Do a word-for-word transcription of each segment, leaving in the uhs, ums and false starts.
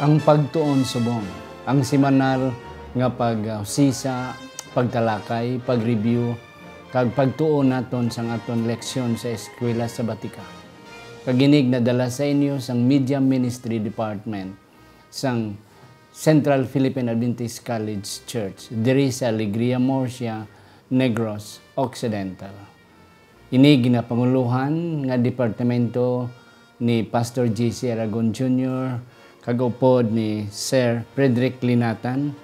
Ang pagtuon subong, ang semanal nga pag-, uh, sisa, pagtalakay, pag-review, kag pagtuon naton sang aton leksyon sa Eskwela Sabatika. Kag inig nadala sa inyo sang Media Ministry Department sang Central Philippine Adventist College Church diri sa Alegria, Murcia, Negros Occidental. Ini ginapangulohan nga departamento ni Pastor J C Aragon Junior kag upod ni Sir Frederick Linatan,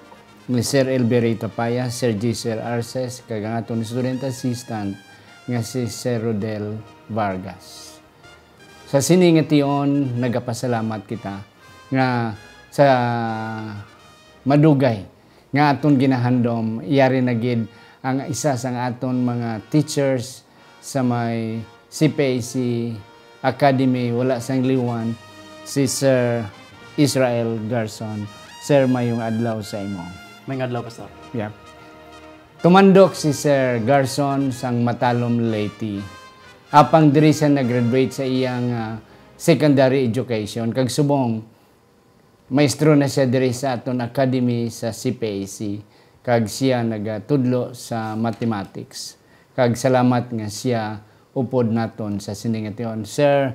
ni Sir Elberry Tapaya, Sir J C Arces, kag ang aton student assistant nga si Sir Rodel Vargas. Sa sini nga tion, nagapasalamat kita nga sa madugay nga aton ginahandom, yari na gid ang isa sang aton mga teachers sa may C P A C Academy, wala sang liwan, si Sir Israel Garson. Sir, mayong adlaw sa imo. Mayong adlaw, Pastor. Yeah. Tumandok si Sir Garson sang Matalom, Leyte. Apang diri siya nag-graduate sa iyang, ah, secondary education, kag subong, maestro na siya diri sa aton academy sa C P A C, kag siya nagatudlo sa mathematics. Kag salamat nga siya upod naton sa sini nga tion. Sir,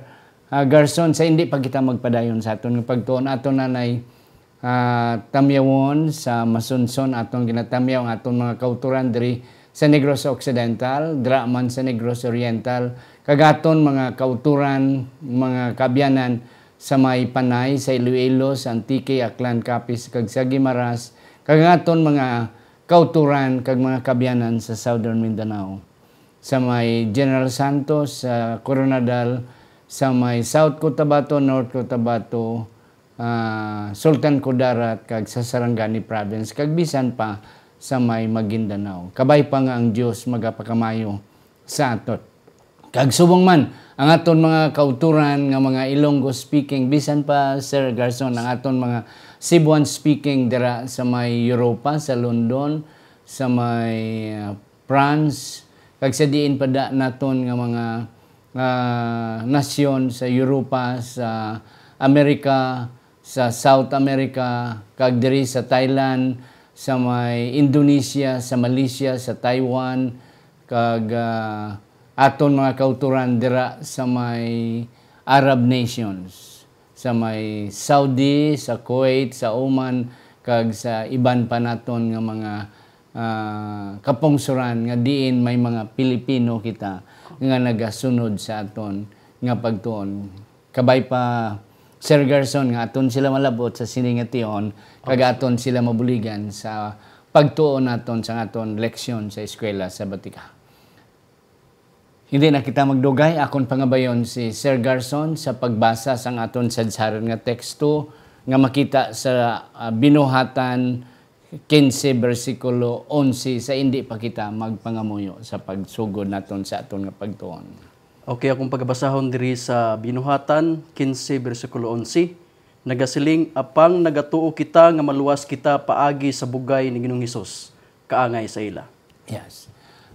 ah, Garson, sa hindi pa kita magpadayon sa aton nga pagtuon, aton na nay, ah, tamyawon sa masunson aton ginatamyaw ang aton mga kauturan diri sa Negros Occidental, dira man sa Negros Oriental, kag aton mga kauturan, mga kaabyanan sa may Panay, sa Iloilo, sa Antique, Aklan, Capiz, kag sa Guimaras, kag ang aton mga kauturan kag mga kaabyanan sa Southern Mindanao, sa may General Santos, sa Koronadal, sa may South Cotabato, North Cotabato, ah, Sultan Kudarat, kag sa Sarangani Province, kag bisan pa sa may Maguindanao. Kabay pa nga ang Dios magapakamayo sa aton. Kag subong man ang aton mga kauturan nga mga Ilonggo speaking, bisan pa, Sir Garson, ang aton mga Cebuan speaking dira sa may Europa, sa London, sa may, ah, France, kag sa diin pa da naton nga mga, ah, nasyon sa Europa, sa America, sa South America, kag diri sa Thailand, sa may Indonesia, sa Malaysia, sa Taiwan, kag, ah, aton mga kauturan dira sa may Arab nations, sa may Saudi, sa Kuwait, sa Oman, kag sa iban pa naton nga mga, ah, kapungsoran nga diin may mga Pilipino kita nga nagasunod sa aton nga pagtuon. Kabay pa, Sir Garson, nga aton sila malab-ot sa sini nga tion, kag aton sila mabuligan sa pagtuon naton sa aton leksyon sa Eskwela Sabatika. Hindi na kita magdugay, akon pangabayon si Sir Garson sa pagbasa sang aton sadsaran nga teksto nga makita sa, ah, Binuhatan quince, bersikulo onse, sa indi pa kita magpangamuyo sa pagsugod naton sa aton nga pagtuon. Okay, akong pagabasahon diri sa Binuhatan quince, bersikulo onse. Nagasiling, "Apang nagatuo kita nga maluwas kita paagi sa bugay ni Ginoong Hesus, kaangay sa ila." Yes.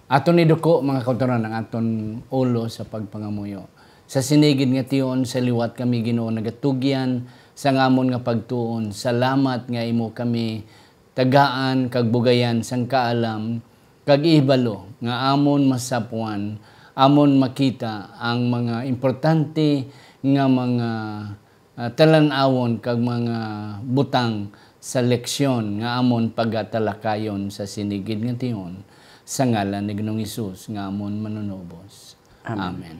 Aton iduko, mga kauturan, ang aton ulo sa pagpangamuyo. Sa sini gid nga tion, sa liwat kami, Ginoo, nagatugyan sang amon nga pagtuon. Salamat nga imo kami tagaan kag bugayan sang kaalam kag ihibalo nga amon masapwan, amon makita ang mga importante nga mga, ah, talan-awon kag mga butang sa leksyon nga amon pagatalakayon sa sini gid nga tion, sa ngalan ni Ginoong Hesus nga amon Manunubos. Amen. Amen.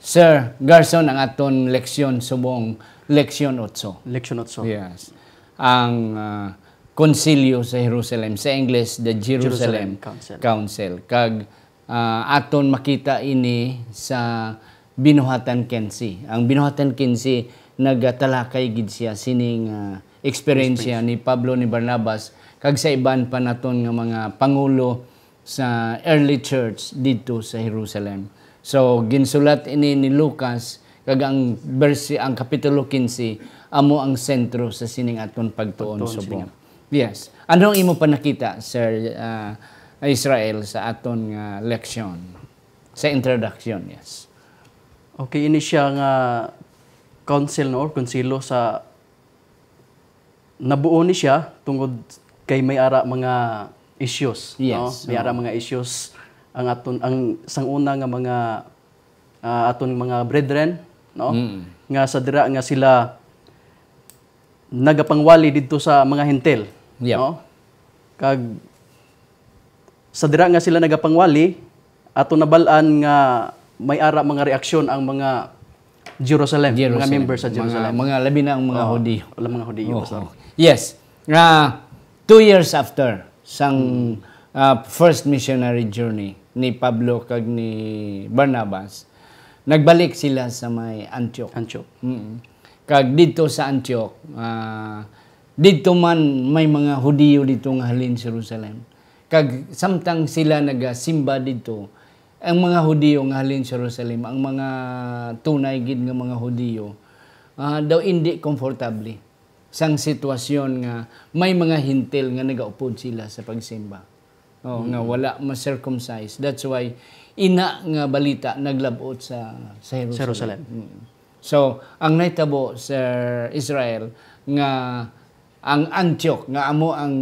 Sir Garson, ang aton leksyon subong leksyon otso. Leksyon otso. Yes. Ang, ah, Konsilyo sa Jerusalem, sa English, the Jerusalem Jerusalem Council. Council. Kag, ah, aton makita ini sa Binuhatan quince. Ang Binuhatan quince, nagatalakay gid siya sining, ah, eksperyensya Experience. ni Pablo, ni Barnabas, kag sa iban pa naton nga mga pangulo sa early church didto sa Jerusalem. So, ginsulat ini ni Lucas, kag ang bersi-, ang kapitulo quince amo ang sentro sa sining aton pagtuon Pagtuon subong. sining Yes. Ano ang imo pa nakita, Sir, ah, Israel, sa aton nga leksyon? Sa introduction, yes. Okay, ini siya nga council, no, or konsilo sa nabuo ni siya tungod kay may ara mga issues, no? Yes, May ara oo. mga issues ang aton, ang sang una nga mga, ah, aton mga brethren, no? Mm. Nga sa dira nga sila nagapangwali didto sa mga Hentil, Yep. no? Kag sa dira nga sila nagapangwali, ato nabal-an nga may ara mga reaksyon ang mga Jerusalem, mga Jerusalem. member sa Mga- Jerusalem. Mga, labi na ang mga Oo, Hudiyo. Ang mga Hudiyo, Oo. Pastor. Yes. Nga, two years after sang ah, first missionary journey ni Pablo kag ni Barnabas, nagbalik sila sa may Antioch. Antioch. Mm. Kag didto sa Antioch, ah, didto man may mga Hudiyo didto nga halin Jerusalem. Kag samtang sila nagasimba didto, ang mga Hudiyo nga halin Jerusalem, ang mga tunay gid nga mga Hudiyo, ah, daw indi komportable sang sitwasyon nga may mga Hentil nga nagaupod sila sa pagsimba. Oh, nga wala ma-circumcise. That's why ina nga balita naglab-ot sa, sa Jerusalem. Jerusalem. Mm. So, ang nahitabo sa Israel nga ang Antioch nga amo ang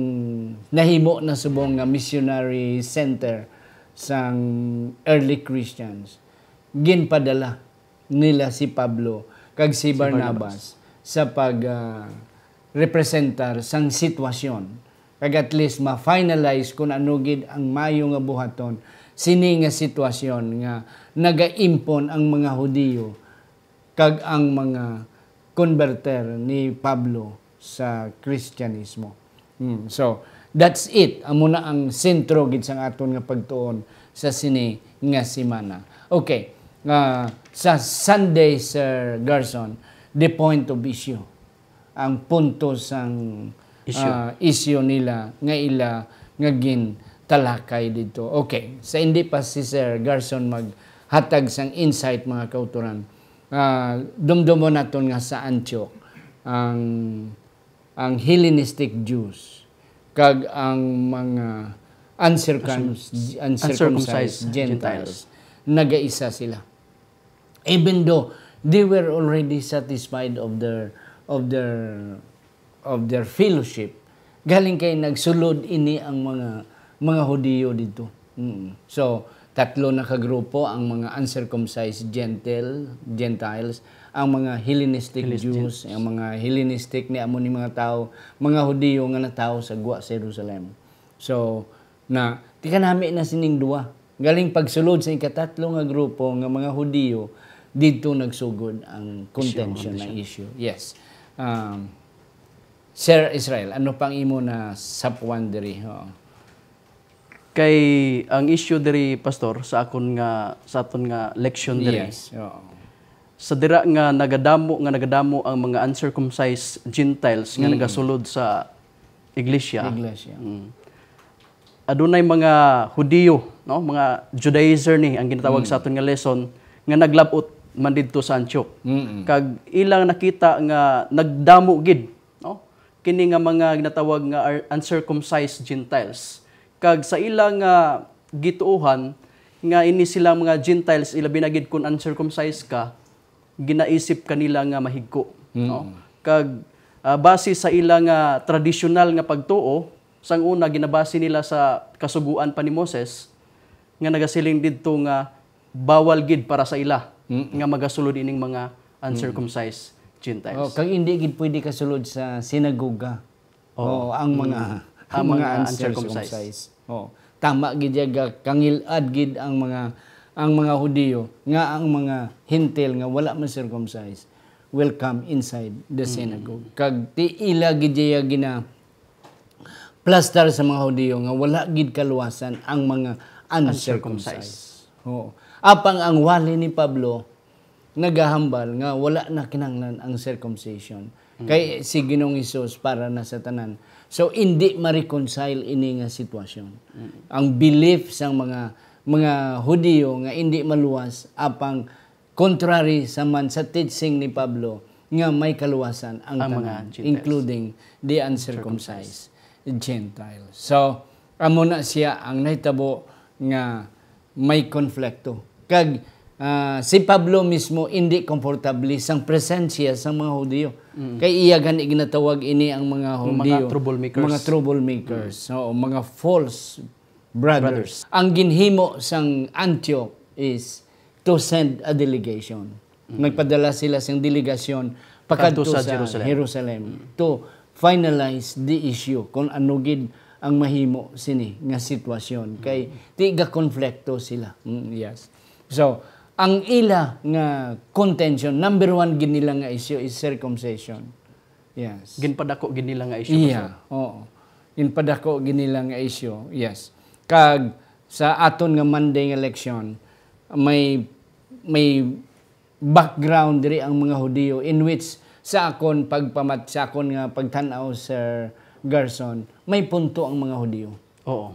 nahimo na subong nga missionary center sang early Christians, ginpadala nila si Pablo kag si, Barnabas, sa pag ah, representar sang sitwasyon, kag at least ma-finalize kung ano gid ang mayo nga buhaton sini nga sitwasyon nga nagaimpon ang mga Hudiyo kag ang mga converter ni Pablo sa Kristyanismo. Hmm, so, that's it. Amo na ang sentro gid sang aton nga pagtuon sa sini nga semana. Okay, ah, sa Sunday, Sir Garson, the point of issue, ang punto sang Issue. ah, issue nila nga ila nga gintalakay dito. Okay, sa hindi pa si Sir Garson maghatag sang insight, mga kauturan, ah, dumdumon naton nga sa Antioch ang ang Hellenistic Jews kag ang mga uncircum- uncircumcised Uncircumcised Gentiles, nagaisa sila. Even though they were already satisfied of their of their of their fellowship, galing kay nagsulod ini ang mga mga Hudiyo dito. Mm. So, tatlo na ka grupo, ang mga uncircumcised Gentil, Gentiles, ang mga Hellenistic Hellenistic Jews, ang mga Hellenistic ni amo ni mga tao, mga Hudiyo nga natawo sa gwa sa Jerusalem. So, na tikanami na sining duwa. Galing pagsulod sa ikatatlo nga grupo nga mga Hudiyo, didto nagsugod ang contention, contention. Ang issue. Yes. Um, Sir Israel, ano pang imo na sapwan diri? Oo. Kay ang issue diri, Pastor, sa akon nga, sa aton nga leksyon diri, Yes. Oo. sa dira nga nagadamo, nga nagadamo ang mga uncircumcised Gentiles nga Mm. nagasulod sa iglesia. Iglesia. Mm. Adunay mga Hudiyo, no, mga Judaizer ni ang ginatawag Mm. sa aton nga lesson, nga naglab-ot man didto sa Antioch. Mm-mm. Kag ilang nakita nga nagdamo gid, no, kini nga mga ginatawag nga ar- uncircumcised Gentiles. Kag sa ila nga gituohan nga ini sila mga Gentiles, ilabi na gid kun uncircumcised ka, ginaisip kanila nga mahigko, Mm. no? Kag ah, base sa ila nga tradisyonal nga pagtuo, sang una ginabase nila sa kasugoan pa ni Moses nga nagasiling didto nga bawal gid para sa ila Mm. nga magasulod ining mga uncircumcised Gentiles. Oh, kag hindi gid pwede kasulod sa sinagoga. Oo. Oh, ang mga Mm. ang Ang mga mga uncircumcised. uncircumcised. Oh, tama gid ya ga- kangil-ad gid ang mga ang mga Hudiyo nga ang mga Hentil nga wala man circumcised will come inside the synagogue. Kag ti ila gid ya gina plastar sa mga Hudiyo nga wala gid kaluwasan ang mga uncircumcised. Uncircumcised. Oo. Apang ang wali ni Pablo nagahambal nga wala na kinahanglan ang circumcision. Kay si Ginoong Hesus para na sa tanan. So, hindi ma-reconcile ini nga sitwasyon. Ang belief sang mga mga Hudiyo nga hindi maluwas apang contrary sa man sa teaching ni Pablo nga may kaluwasan ang Ang mga tanan, Gentiles. Including the uncircumcised Gentiles. So, amo na siya ang nahitabo nga may konflikto. Kag Ah, si Pablo mismo hindi komportable sang presensya sang mga Hudiyo. Mm. Kay iya gani ginatawag ini ang mga Hudiyo, mga troublemakers. Mga troublemakers. Mm. Oo, mga false brothers. Brothers. Ang ginhimo sang Antioch is to send a delegation. Mm. Nagpadala sila sang delegasyon pakadto sa Jerusalem, Jerusalem to finalize the issue kung ano gid ang mahimo sini nga sitwasyon. Kay ti gakonflikto sila. Mm, yes. So, ang ila nga contention, number one gid nila nga issue is circumcision. Yes. Ginpadako gid nila nga issue, Pastor. Iya, oo. Ginpadako gid nila nga issue, yes. Kag sa aton nga Monday nga leksyon, may, may background diri ang mga Hudiyo, in which sa akon pagpamat-, sa akon nga pagtan-aw, Sir Garson, may punto ang mga Hudiyo. Oo.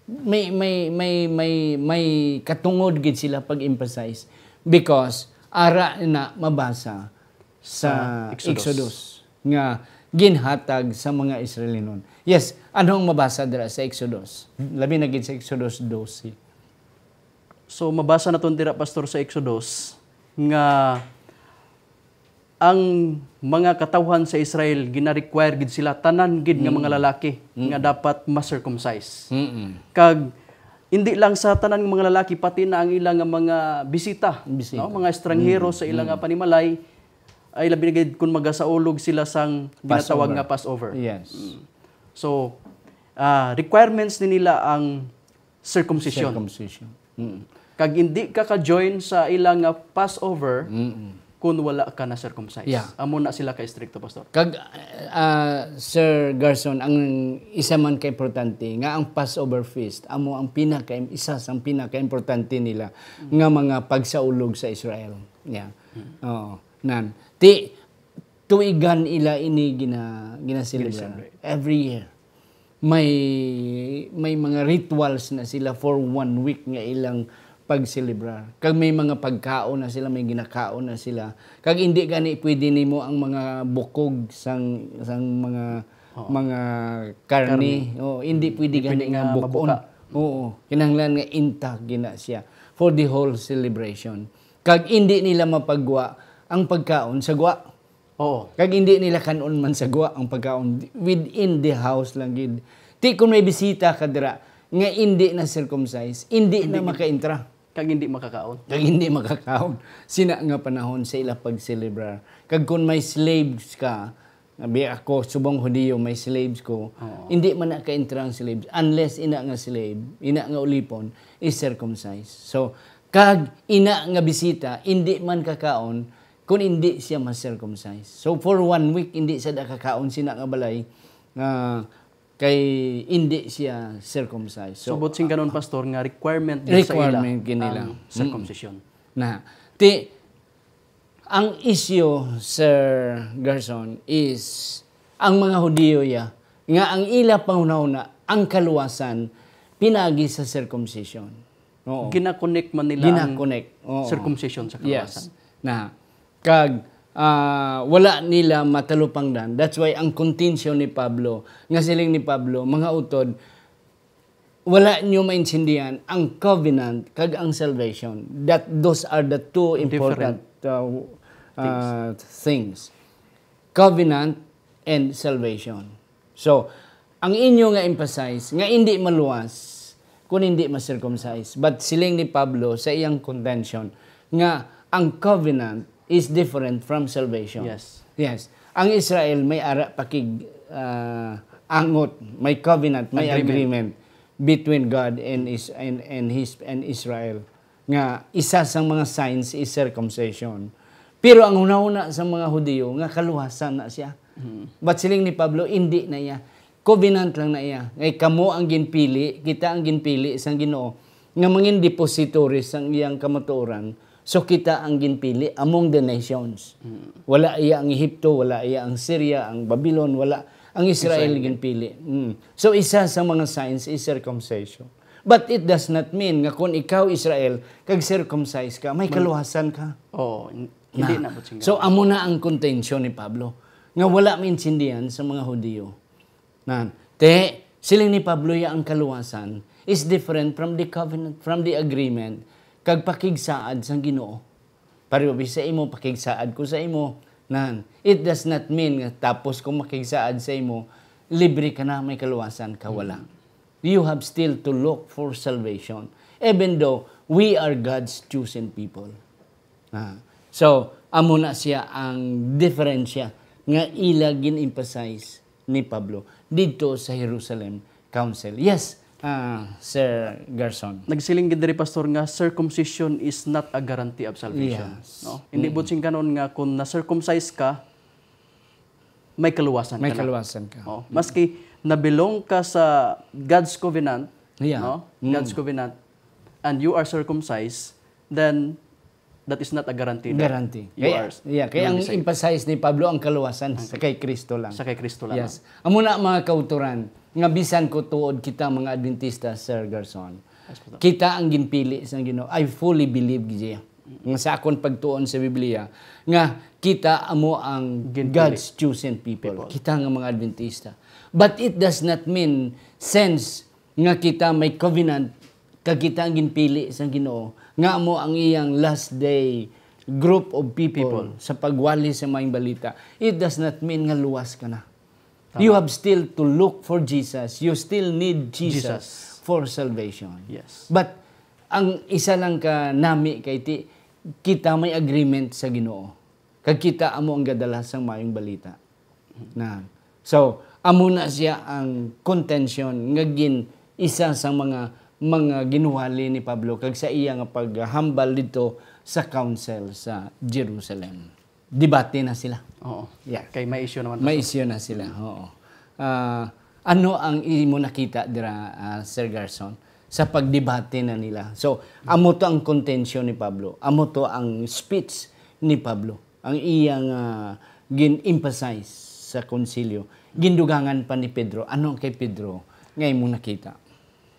May, may, may, may, may katungod gid sila pag-emphasize because ara na mabasa sa Sa Exodus. Exodus nga ginhatag sa mga Israelinon. Yes, ano ang mabasa dira sa Exodus? Labi na gid sa Exodus dose. So, mabasa naton dira, Pastor, sa Exodus nga ang mga katawhan sa Israel, gina-require gid sila, tanan gid nga Mm. mga lalaki Mm. nga dapat ma-circumcise. Mm-mm. Kag hindi lang sa tanan nga mga lalaki, pati na ang ila nga mga bisita, Bisita. no? Mga estranghero Mm. sa ila nga Mm. panimalay, ay labi na gid kung magasaulog sila sang ginatawag Passover. nga Passover. Yes. Mm. So, ah, requirements ni nila ang circumcision. Circumcision. Mm. Kag hindi ka ka-join sa ila nga Passover Mm. kung wala ka na circumcised. Yeah. Amo na sila ka-estrikto, Pastor. Kag, ah, Sir Garson, ang isa man ka importante nga ang Passover feast amo ang pinaka, isa sang pinaka-importante nila Mm. nga mga pagsaulog sa Israel. Yeah. Mm. Oo. Nan. Ti, tuigan ila ini gina-, ginaselebrar. Ginaselebrar. Every year. May, may mga rituals na sila for one week nga ilang pagselebrar. Kag may mga pagkaon na sila, may ginakaon na sila. Kag hindi gani pwede nimo ang mga bukog sang, sang mga, Oo. mga karne. Karne. Oo, hindi pwede Hindi gani pwede nga nga bukon. mabuka. Oo, kinahanglan nga intact gina siya for the whole celebration. Kag hindi nila mapagwa ang pagkaon sa gwa. Oo. Kag hindi nila kan-on man sa gwa ang pagkaon, within the house lang gid. Ti kung may bisita ka dira nga hindi na circumcised, hindi na Hindi gid. makaintra. Kag hindi makakaon. Kag hindi makakaon. Sina nga panahon sa ila pagselebrar. Kag kung may slaves ka, abi ako, subong Hudiyo, may slaves ko, Oo. hindi man na kaintra ang slaves unless ina nga slave, ina nga ulipon, is circumcised. So, kag ina nga bisita, hindi man kakaon, kung hindi siya ma-circumcise. So, for one week, hindi siya nakakaon sina nga balay, nga kay hindi siya circumcised. So, So, buot singganon, Pastor, nga requirement gid sa ila Requirement gid nila. ang Mm. circumcision. Na, ti, ang issue, Sir Garson, is ang mga Hudiyo ya, nga ang ila panghunahuna, ang kaluwasan, pinagi sa circumcision. Oo. Gina-connect man nila ang Gina-connect. Oo. circumcision sa Yes. kaluwasan. Na, kag, ah, wala nila matalupangdan. That's why ang kontensyon ni Pablo, nga siling ni Pablo, mga utod, wala nyo maintindihan ang covenant kag ang salvation. That, those are the two Different important, uh, uh, things. Covenant and salvation. So, ang inyo nga emphasize nga hindi maluwas kung hindi ma-circumcise. But siling ni Pablo sa iyang contention nga ang covenant is different from salvation. Yes. Yes. Ang Israel may ara pakig, ah, angot, may covenant, may Agreement. agreement between God and is, and, and his, and Israel, nga isa sang mga signs is circumcision. Pero ang hunahuna sang mga Hudiyo nga kaluwasan na siya. Mm. But siling ni Pablo, hindi na iya. Covenant lang na iya. Kay kamo ang ginpili, kita ang ginpili sang Ginoo nga mangin depository sang iyang kamatuoran. So kita ang ginpili among the nations. Mm. Wala iya ang Ehipto, wala iya ang Syria, ang Babylon, wala. Ang Israel Israel. ginpili. Mm. So isa sa mga signs is circumcision. But it does not mean nga kung ikaw Israel, kag circumcised ka, may May kaluwasan ka. Oo, n-, hindi Na. na, Botsing So, Gabby. amo na ang contention ni Pablo, nga wala maintindihan sa mga Hudiyo. Nan, te, siling ni Pablo, ya ang kaluwasan is different from the covenant, from the agreement kag pakigsaad sang Ginoo. Pareho sa imo, pakigsaad ko sa imo. Nan, it does not mean nga tapos kung makigsaad sa imo, libre ka na, may kaluwasan ka, wala. You have still to look for salvation, even though we are God's chosen people. Ah, so, amo na siya ang diferensya nga ila gin-emphasize ni Pablo didto sa Jerusalem Council. Yes, ah, Sir Garson. Nagsiling gid diri, Pastor, nga circumcision is not a guarantee of salvation, Yes. no? Hindi Mm. buot sing kanon nga kung na-circumcise ka, may kaluwasan May ka na. kaluwasan ka. Oh, maski nabilong ka sa God's covenant, Yeah. no? Mm. God's covenant, and you are circumcised, then that is not a guarantee that Guarantee. you Kaya, are, yeah, you kaya will ang be saved. emphasize ni Pablo ang kaluwasan Ang sa kay Kristo lang. Sa kay Kristo lang. Yes. Amo na, mga kautoran, nga bisan ko tuod kita, mga Adventista, Sir Garson, Yes, Pastor. kita ang ginpili sa Ginoo. I fully believe, G J, nga sa akon pagtuon sa Biblia, nga kita amo ang Ginpili. God's chosen people. People. Kita nga mga Adventista. But it does not mean, since nga kita may covenant, kag kita ang ginpili sa Ginoo, nga amo ang iyang last day group of people People. sa pagwali sa Maayong Balita, it does not mean nga luwas ka na. Tama. You have still to look for Jesus. You still need Jesus Jesus. for salvation. Yes. But ang isa lang ka nami kay ti, kita may agreement sa Ginoo. Kag kita amo ang gadala sang Maayong Balita. Na. So, amo na siya ang contention nga gin-, isa sa mga, mga ginwali ni Pablo kag sa iya nga paghambal didto sa council sa Jerusalem. Debate na sila. Oo. Yeah. Kay may issue naman, May Pastor. issue na sila, oo. Ah, ano ang imo nakita dira, ah, Sir Garson, sa pagdebate na nila? So, amo to ang contention ni Pablo. Amo to ang speech ni Pablo. Ang iyang, ah, gin-emphasize sa konsilyo. Gindugangan pa ni Pedro. Ano ang kay Pedro nga imo nakita?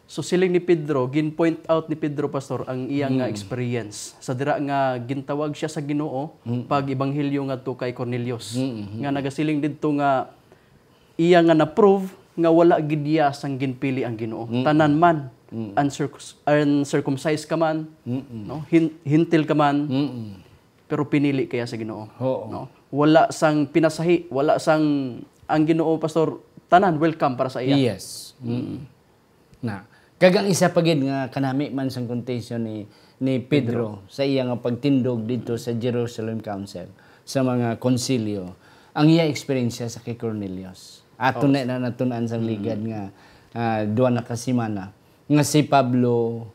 So, siling ni Pedro, gin-point out ni Pedro, Pastor, ang iya nga Mm. experience. Sa dira nga gintawag siya sa Ginoo, Mm. pag-ebanghelyo ngadto kay Cornelius, Mm, mm. nga nagasiling didto nga iya nga na-prove nga wala gid iya sang ginpili ang Ginoo. Mm. Tanan man, Mm. uncircus-, uncircumcised ka man, Mm. no? Hin-, hintil ka man, Mm. pero pinili kaya sa Ginoo, Oo. no? Wala sang pinasahi, wala sang, ang Ginoo, Pastor, tanan welcome para sa iya. Yes. Mm. Na. Kag ang isa pa gid nga kanami man sang contention ni, ni Pedro Pedro. sa iya nga pagtindog didto sa Jerusalem Council, sa mga konsilyo, ang iya eksperyensya sa kay Cornelius. Ato Oh. na, na natun-an sang Mm. ligad nga, ah, duha na ka semana nga si Pablo,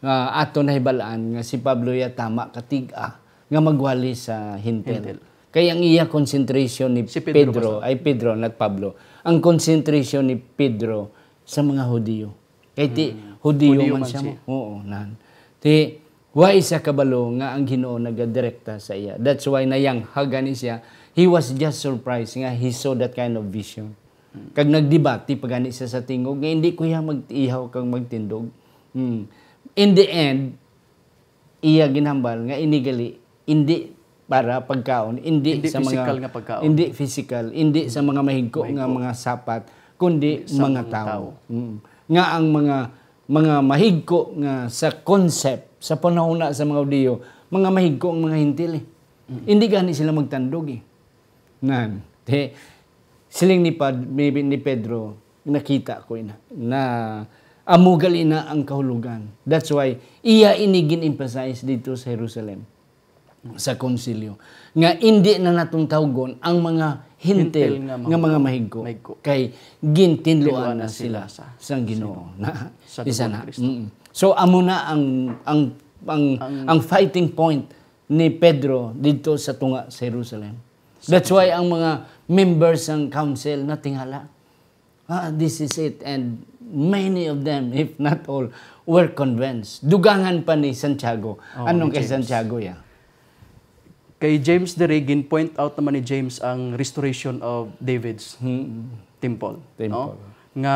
ah, ato nahibal-an nga si Pablo ya tama katig-a nga magwali sa Hentil. Hentil. Kay ang iya concentration ni Si Pedro, Pedro, Pastor. ay Pedro, not Pablo. Ang concentration ni Pedro sa mga Hudiyo. Kay ti, Mm. Hudiyo Hudiyo man man siya siya. mo. Oo, nan. Ti, wa siya kabalo nga ang Ginoo nagadirekta sa iya. That's why nayanghagan ni siya. He was just surprised nga he saw that kind of vision. Mm. Kag nagdebate pa gani siya sa tingog nga, "Hindi ko iya mag-ihaw kag magtindog." Mm. In the end, iya ginhambal nga ini gali, hindi para pagkaon, hindi Hindi sa mga, physical nga pagkaon. hindi physical, hindi sa mga mahigko nga Mahigko. mga sapat, kundi Hindi sa mga mga tao. tao. Mm. Nga ang mga, mga mahigko nga sa concept, sa panahon na sa mga Hudiyo, mga mahigko ang mga Hentil eh. Mm. Hindi gani sila magtandog eh. Nan, te, siling ni Pad-, maybe ni Pedro, "Nakita ko ina, na amo gali na ang kahulugan." That's why iya ini gin-emphasize dito sa Jerusalem, sa konsilyo, nga indi na natong tawgon ang mga Hentil Hentil nga nga mga mga mahigko, mahigko. kay gintinluan Tinluan na na sila sila sa sang Ginoo. Ginoo. Na, Sa isa Dugo na. ni Cristo. Mm. So, amo na ang, ang, ang, Ang ang fighting point ni Pedro dito sa tunga sa Jerusalem. That's why ang mga members ng council natingala, "Ah, this is it." And many of them, if not all, were convinced. Dugangan pa ni Santiago. Oh, Anong ni kay James. Santiago ya? Kay James diri, gin-point out naman ni James ang restoration of David's Hmm. temple, Temple. no? Nga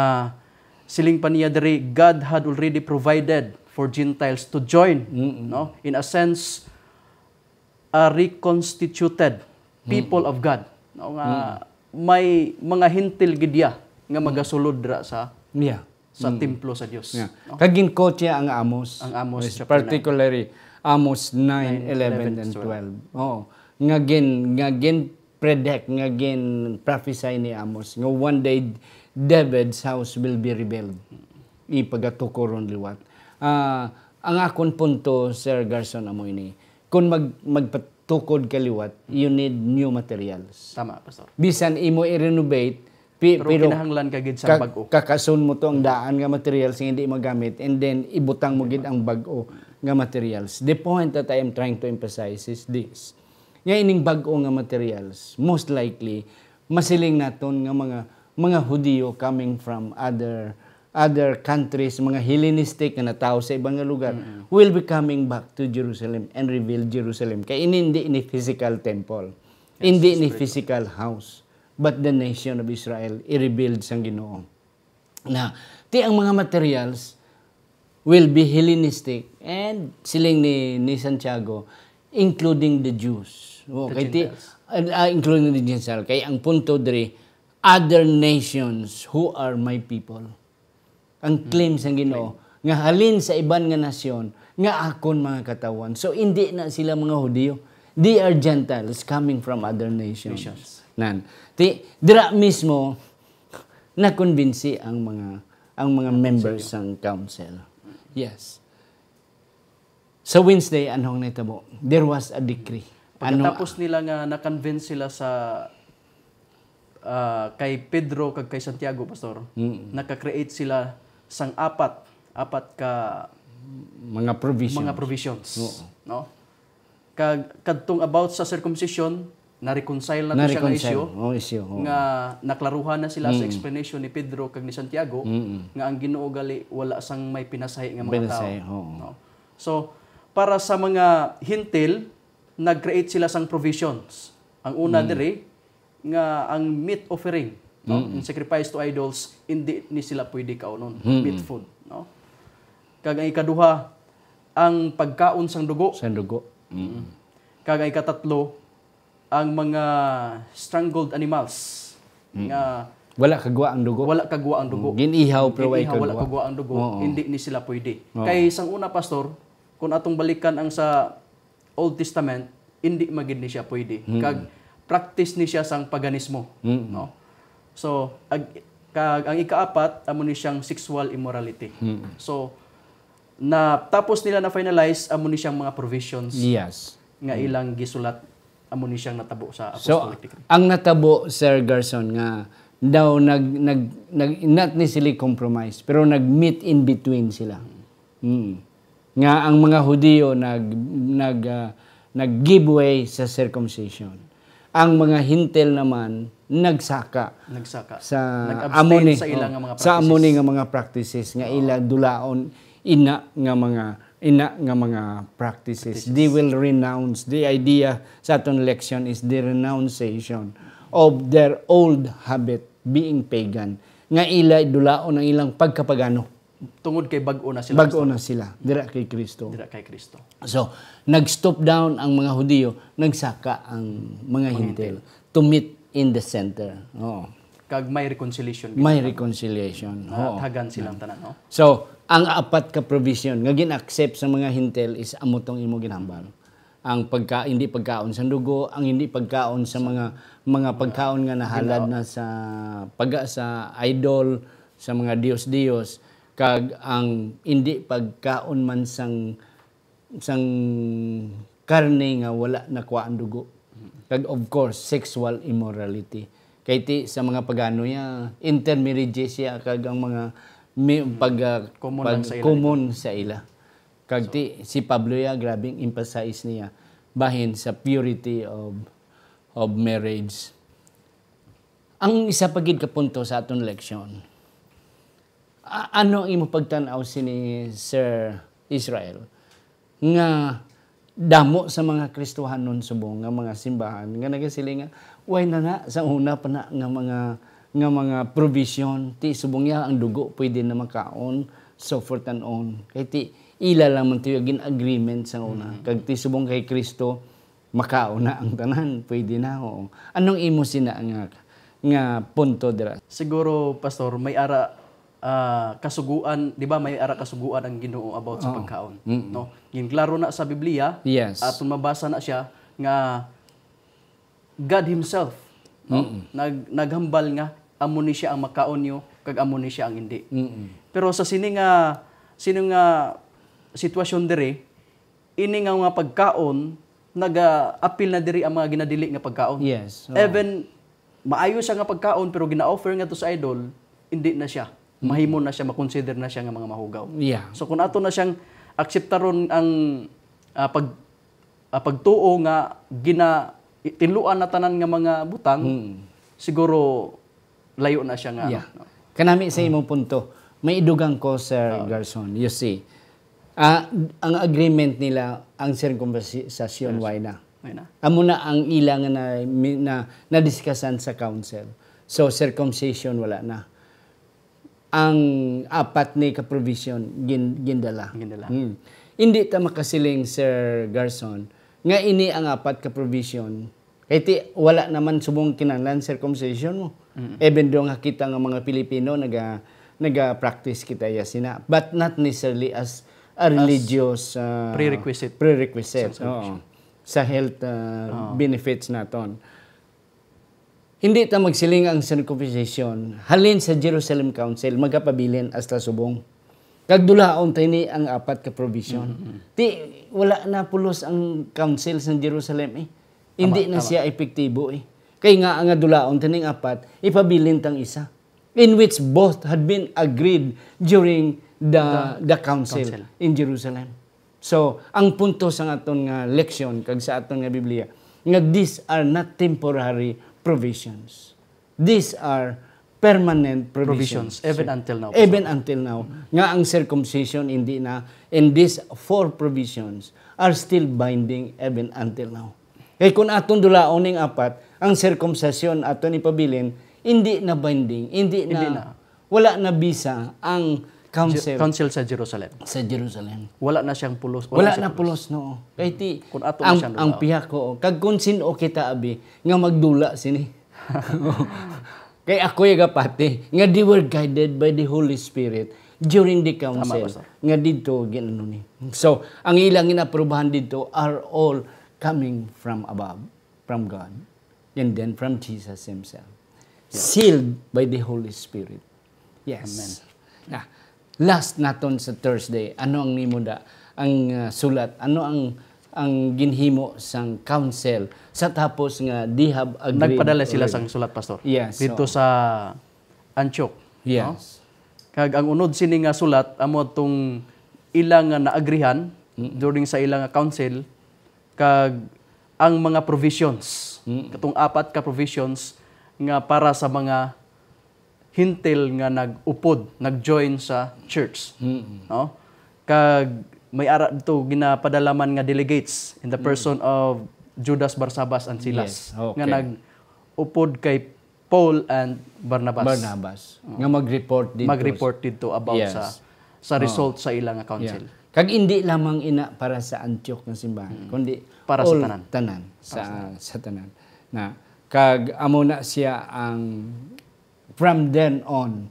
siling pa niya diri, God had already provided for Gentiles to join, Mm-mm. no? In a sense, a reconstituted people Mm. of God, no? Nga Mm. may mga Hentil gid ya nga Mm. magasulod ra sa Yeah. sa Mm. templo sa Dios, Yeah. no? Kag gin-quote siya ang Amos. Ang Amos Yes, chapter nine. particularly Amos nine, Nine, eleven, eleven, and twelve. twelve. Oo. Nga gin-, nga gin-predict, nga gin-prophesy ni Amos, nga one day David's house will be rebuilt. Ipagatukuron liwat. Ah, ang akon punto, Sir Garson, amo ini. Kung mag-, magpatukod ka liwat, you need new materials. Tama, Pastor. Bisan imo i-renovate, pi-, Pero pero kinahanglan ka gid sa ka-, bag-o. kakason mo to ang daan nga materials nga hindi magamit, and then ibutang mo gid ang bag-o nga materials. The point that I am trying to emphasize is this. Nga ining bag-o nga materials, most likely, masiling naton nga mga, mga Hudiyo coming from other, other countries, mga Hellenistic nga natawo sa ibang nga lugar, Mm-mm. will be coming back to Jerusalem and rebuild Jerusalem. Kay ini hindi ini physical temple. Yes, Hindi ini spiritual. physical house. But the nation of Israel, i-rebuild sang Ginoo. Na, ti ang mga materials will be Hellenistic and siling ni, ni Santiago, including the Jews. Oh, The kay ti, Gentiles. ah, ah, including the Gentiles. Kay ang punto diri, other nations who are my people. Ang Hmm. claim sang Ginoo, Claim. nga halin sa iban nga nasyon, nga akon mga katawhan. So, hindi na sila mga Hudiyo. They are Gentiles coming from other nations. Nations. Nan. Ti, dira mismo, nakumbinsi ang mga, ang mga Ang members council. sang council. Yes. Sa Wednesday, ano ang nitabo? There was a decree. Ano Pagkatapos nila nga na-convince sila sa, ah, kay Pedro kag kay Santiago, Pastor, Mm. naka-create sila sang apat, apat ka Mga provisions. mga provisions, Oo. no? Kag kadtong about sa circumcision, na-reconcile na to siya nga Na-reconcile. issue, Oh, issue, oo. nga naklaruhan na sila sa Mm. explanation ni Pedro kag ni Santiago, Mm. nga ang Ginoo gali wala sang may pinasahi nga mga Pinasahi, tao. oo. No? So, para sa mga Hintil, nag-create sila sang provisions. Ang una Mm. diri, nga ang meat offering, no? Mm. Ang sacrifice to idols, hindi ni sila pwede kaunon. Mm. Meat food, no? Kag ang ikaduha, ang pagkaon sang dugo. Sang dugo. Mm. Kag ang ikatatlo, ang mga strangled animals Mm. nga Wala kagwa ang dugo. wala kagwa ang dugo. Mm. Gin-ihaw, pero way Gin-ihaw, wala kagwa. kagwa ang dugo, Oo. hindi ni sila pwede. Oo. Kay sang una, Pastor, kung atong balikan ang sa Old Testament, hindi magid ni siya pwede. Mm. Kag practice ni siya sang paganismo, Mm. no? So, ag-, kag ang ikaapat, amo ni siyang sexual immorality. Mm. So, na tapos nila na-finalize, amo ni siyang mga provisions Yes. nga Mm. ilang gisulat, amo ni siyang natabo sa So, Apostolic Decree. ang natabo, Sir Garson, nga daw nag, nag, nag, not necessarily compromise, pero nag-meet in between sila. Mm. Nga ang mga Hudiyo nag, nag, ah, nag-give way sa circumcision. Ang mga Hintil naman nagsaka Nagsaka. sa Nag-abstain amo ni, sa ila oh, nga mga sa amo ni practices. nga mga practices nga Oo. ila dulaon ina nga mga, ina nga mga practices. Practices. They will renounce. The idea sa aton leksyon is the renunciation of their old habit, being pagan, nga ila dulaon ang ilang pagkapagano. Tungod kay bag-o na sila, Bag-o Pastor. na sila, dira kay Kristo. Dira kay Kristo. So, nag-stop down ang mga Hudiyo, nagsaka ang mga Mga Hintil Hintil. to meet in the center. Oo. Kag may reconciliation May gid. reconciliation. Oo. Nathagan silang Mm. tanan, no? So, ang apat ka provision nga gin-accept sa mga Hintil is amo tong imo ginhambal. Ang pagka-, hindi pagkaon sa dugo, ang hindi pagkaon sa mga, mga pagkaon nga nahalad Ginawa. na sa pag-, sa idol, sa mga dios-dios, kag ang hindi pagkaon man sang, sang karne nga wala nakuha ang dugo. Kag, of course, sexual immorality. Kay ti sa mga pagano ya, intermarriages ya, kag ang mga mi-, pag, ah, Common pag lang sa ila common ito. sa ila. Kag So ti, si Pablo ya, grabing emphasize niya bahin sa purity of, of marriage. Ang isa pa gid ka punto sa aton leksyon, a-, ano ang imo pagtan-aw sini, Sir Israel, nga damo sa mga Kristohanon subong nga mga simbahan nga nagasiling nga, "Why na na sa una pa na nga mga, nga mga provision, ti subong ya ang dugo pwede na makaon, so forth and on." Kay ti ila lang man tuyo gin-agreement sa una. Mm. Kag ti subong kay Kristo, makaon na ang tanan, pwede na, oo. Anong imo sina nga, nga punto dira? Siguro, Pastor, may ara ah, kasuguan, di ba, may ara kasuguan ang Ginoo about sa Oo. pagkaon, Mm-mm. no? Ginklaro na sa Biblia, Yes. aton mabasa na siya nga God himself, no? Mm-mm. Nag-, naghambal nga amo ni siya ang makaon niyo kag amo ni siya ang hindi. Mm-mm. Pero sa sini nga, sini nga sitwasyon diri, ini nga mga pagkaon, naga-apil na diri ang mga ginadili nga pagkaon. Yes, oo. Even maayo siya nga pagkaon, pero gina-offer nga to sa idol, hindi na siya. Mm. Mahimo na siya, makonsider na siya nga mga mahugaw. Yeah. So, kung ato na siyang akseptaron ang, ah, pag-, ah, pagtuo nga gina-, tinluan na tanan nga mga butang, Mm. siguro layo na siya nga, Yeah. ano, no? Kanami sa imong punto, may idugang ko, Sir Oo. Garson. You see, ah, ang agreement nila, ang circumcision, Yes. why na? Why na? Amo na ang ila nga na, mi-, na, nadiscuss-an sa council. So, circumcision, wala na. Ang apat ni ka provision, gin-, gindala. Gindala. Hmm. Hindi ta makasiling, Sir Garson, nga ini ang apat ka provision, kay ti, wala naman subong kinahanglan circumcision mo. Mm. Even though nga kita nga mga Pilipino, naga-, naga-practice kita ya sina. But not necessarily as a As religious, uh, prerequisite. prerequite. Sa circumcision. Oo. Sa health, uh, Oo. benefits naton. Hindi ta magsiling ang circumcision halin sa Jerusalem Council, magapabilin hasta subong. Kag dulaon ta ini ang apat ka provision. Mm-mm. Ti, wala na pulos ang council sa Jerusalem, eh. Hindi Tama, na tama. siya epektibo, eh. Kay nga, nga dulaon ta ning apat, ipabilin tang isa. In which both had been agreed during the, The the council council. in Jerusalem. So, ang punto sa aton nga leksyon kag sa aton nga Biblia, nga these are not temporary provisions. These are permanent provisions. Provisions, even until now, Even Pastor. until now, nga ang circumcision hindi na, and these four provisions are still binding even until now. Kay kung aton dulaon ning apat, ang circumcision aton ipabilin, hindi na binding, hindi na, Hindi na. wala na bisa ang council Council sa Jerusalem. sa Jerusalem. Wala na siyang pulos, wala Wala siya na pulos. pulos, no. Kay ti, Kung ato na ang, siyang ang dulaon. pihak ko, kag kung sin-o kita, abi, nga magdula sini. Kay ako yung gapati, nga they were guided by the Holy Spirit during the Tama, council, Pastor. nga didto ginano ni. So, ang ilang inaprubahan didto are all coming from above, from God, and then from Jesus himself. Yeah. Sealed by the Holy Spirit. Yes. Amen. Na, last naton sa Thursday, ano ang nimo da, ang, uh, sulat? Ano ang, ang ginhimo sang council sa tapos nga they have agreed Nagpadala sila already? sang sulat, Pastor. Yes, Dito oo. sa Antioch, Yes. no? Kag ang unod sini nga sulat, amo tong ila nga naagrihan Mm. during sa ila nga council, kag ang mga provisions, Mm. katong apat ka provisions nga para sa mga Hintil nga nag-upod, nag-join sa church, Mm. no? Kag may ara dito ginapadala man nga delegates in the Mm. person of Judas, Barsabas, and Silas, Yes, okay. nga nag-upod kay Paul and Barnabas. Barnabas. Oo. Nga mag-report dito. Mag-report dito about Yes. sa, sa Oo. result sa ila nga council. Yeah. Kag indi lamang ina para sa Antioch nga simbahan, Mm. kundi Para sa all tanan. tanan, Para sa sa, tanan. sa tanan. Na, kag amo na siya ang from then on,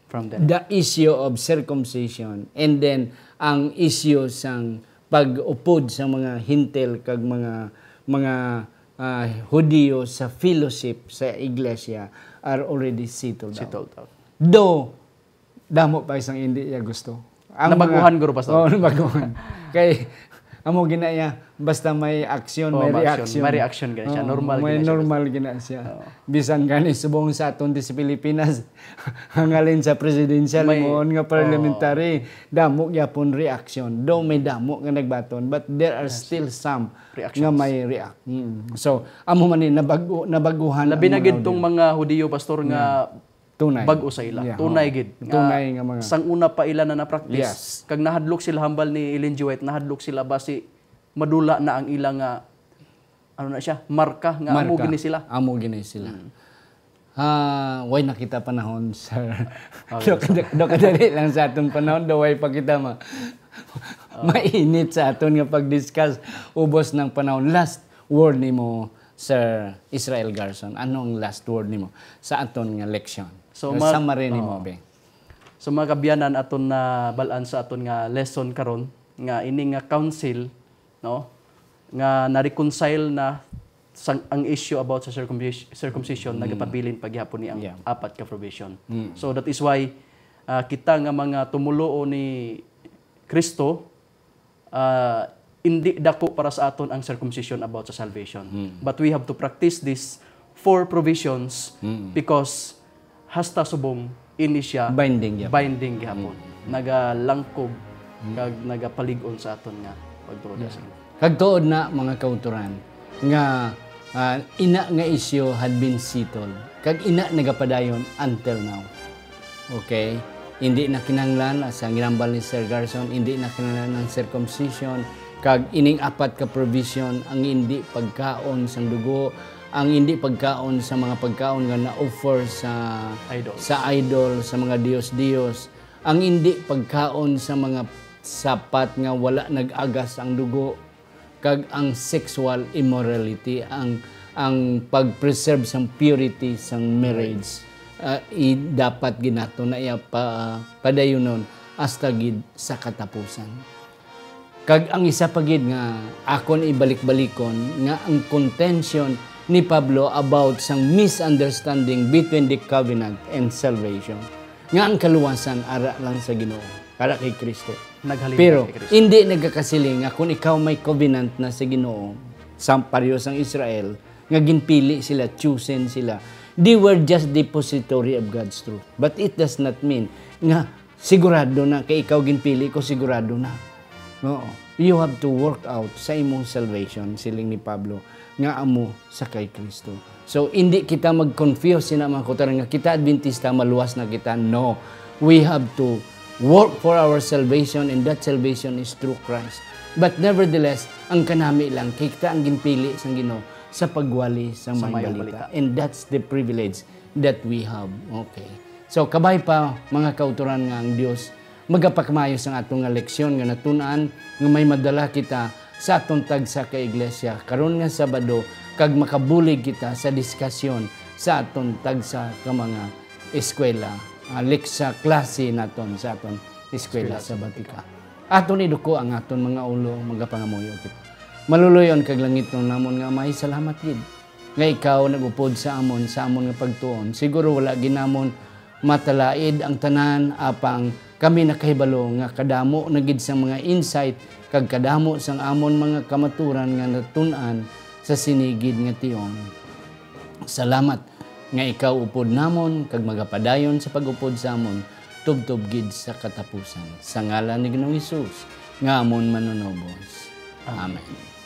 From then. the issue of circumcision, and then ang issue sang pag-upod sa mga Hintil kag mga, mga, ah, Hudiyo sa fellowship sa iglesia are already settled out. Settled out. Though, damo pa isang hindi niya gusto. Ang Nabaguhan, mga guro, Pastor. Oo, nabaguhan. Kay, amo gina iya, basta may action, Oo, may may action. reaction. May reaction gani siya. Oo, Normal may gina siya, normal gina siya. Oo. Bisan gani subong sa aton di sa Pilipinas, hangalin sa presidential, May, moon nga oo. parliamentary, damo gyapon reaction. Though may damo nga nagbaton, but there are Yes. still some Reactions. nga may react. Mm. So, amo man ni, nabago-, nabaguhan Labi ang na mga gid tong Hudiyo. mga Hudiyo, Pastor, nga Yeah. Tunay. bag-o sa ila. Yeah, Tunay oo. gid. Tunay nga mga Sang una pa ila na na-practice. Yes. Kag nahadlok sila hambal ni Ellen G. White, nahadlok sila basi madula na ang ila nga, ano na siya, marka nga amo Marka. gini sila. Amo gini sila. Mm. Ah, way na kita panahon, sir. Okay, Do sir. kada-, do kadali lang sa aton panahon, do way pa kita ma-, Oo. mainit sa aton nga pag-discuss. Ubos ng panahon. Last word nimo, Sir Israel Garson. Ano ang last word nimo sa aton nga leksyon? So, Sa ma-, summary nimo, oo. be. So, mga kabyanan, aton na balaan sa aton nga lesson karon nga ini nga council, no, nga na-reconcile na sang, ang issue about sa circumcis-, circumcision, nagapabilin pa gihapon ni ang Yeah. apat ka provision. Mm. So, that is why, ah, kita nga mga tumuluo ni Kristo, ah, indi dako para sa aton ang circumcision about sa salvation. Mm. But we have to practice these four provisions Mm. because hasta subong ini siya Binding gihapon. binding gihapon. Mm. Nagalangkob Mm. kag nagapalig-on sa aton nga pagtuo Yeah. sa Ginoo. Kag tuod na, mga kautoran, nga, ah, ina nga isyu had been settled, kag ina nagapadayon until now. Okay? Hindi na kinahanglan, as ang ginambal ni Sir Garson, hindi na kinahanglan ang circumcision, kag ining apat ka provision, ang hindi pagkaon sang dugo, ang hindi pagkaon sa mga pagkaon nga na-offer sa, Idols. sa idol, sa mga dios-dios, ang hindi pagkaon sa mga sapat nga wala nag-agas ang dugo, kag ang sexual immorality, ang, ang pag-preserve sang purity sang marriage, ah, i-, dapat gid nato na iya pa, padayunon hasta gid sa katapusan. Kag ang isa pa gid nga akon ibalik-balikon nga ang contention ni Pablo about sang misunderstanding between the covenant and salvation, nga ang kaluwasan ara lang sa Ginoo, ara kay Kristo. Naghalin Pero kay Kristo. hindi nagakasiling nga kung ikaw may covenant na sa Ginoo, sa pareho sang Israel, nga ginpili sila, chosen sila. They were just depository of God's truth. But it does not mean nga sigurado na, kay ikaw ginpili ko, sigurado na. Oo. You have to work out sa imong salvation, siling ni Pablo, nga amo sa kay Kristo. So, hindi kita mag-confuse sina mga kautoran nga kita Adventista, maluwas na kita. No. We have to work for our salvation, and that salvation is through Christ. But nevertheless, ang kanami lang, kay kita ang ginpili sang Ginoo sa pagwali sa Sa maayong Maayong balita. Balita. And that's the privilege that we have. Okay. So, kabay pa, mga kautoran, nga ang Dios magapakamayo sang ato nga leksyon nga natun-an, nga may madala kita sa aton tagsa ka iglesia karon nga Sabado, kag makabulig kita sa diskasyon sa aton tagsa ka mga eskwela, ah, lek-, sa klase naton sa aton eskwela Eskwela Sabatika. Sabatika. Aton iduko ang aton mga ulo, magapangamuyo kita. Maluloy-on kag langitnon namon nga Amay, salamat gid nga ikaw nag-upod sa amon, sa amon nga pagtuon. Siguro wala gid namon matalaid ang tanan, apang kami nakahibalo nga kadamo na gid sang mga insight kag kadamo sang amon mga kamaturan nga natun-an sa sini gid nga tion. Salamat nga ikaw upod namon kag magapadayon sa pag-upod sa amon tubtob gid sa katapusan. Sa ngalan ni Ginoong Hesus nga amon Manunubos. Amen. Amen.